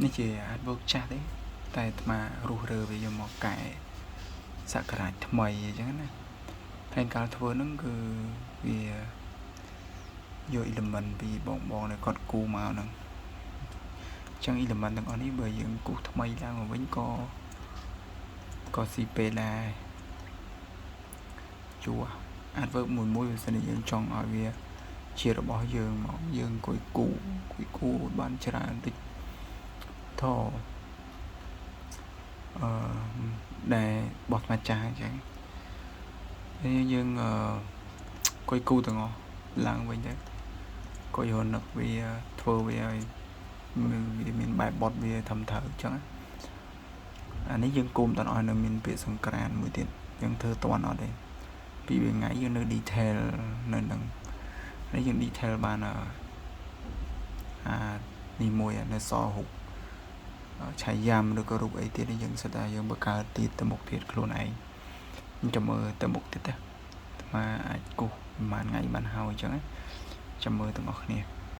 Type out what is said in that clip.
នេះជា artwork ចាស់ទេតែអាត្មារុះរើវាយកមកកែសក្ការៈថ្មីអញ្ចឹងណា។ហើយកាលធ្វើហ្នឹងគឺវាយក element ពីបងបងដែលគាត់គូមកហ្នឹងអញ្ចឹង element ទាំងអស់នេះបើយើងគូសថ្មីឡើងមកវិញក៏ក៏ស៊ីពេលដែរជួ artwork មួយមួយបើសិនជាយើងចង់ឲ្យវាជារបស់យើងមកយើងអង្គុយគូអង្គុយគូបានច្រើនតិចថអឺដែលបោះថ្មចាស់អញ្ចឹងហើយយើងអឺអង្គុយគូទាំងអស់ឡើងវិញទៅអង្គុយរនឹកវាធ្វើវាឲ្យវាមានបែបបត់វាធំត្រូវអញ្ចឹងអានេះយើងគុំតអស់នៅមានពាក្យសង្ក្រានមួយទៀតយើងធ្វើតន់អត់ទេពីរថ្ងៃយើងនៅ detail នៅនឹងនេះយើង detail បានអានេះមួយនៅសរូបឆៃយ៉ាំឬក៏រូបអីទៀតនេះយើងសិតតែយើងបង្កើតទៀតទៅមុខទៀតខ្លួនឯងចាំមើលទៅមុខទៀតណាអាត្មាអាចគូសប្រហែលថ្ងៃបានហើយអញ្ចឹងចាំមើលទាំងអស់គ្នា។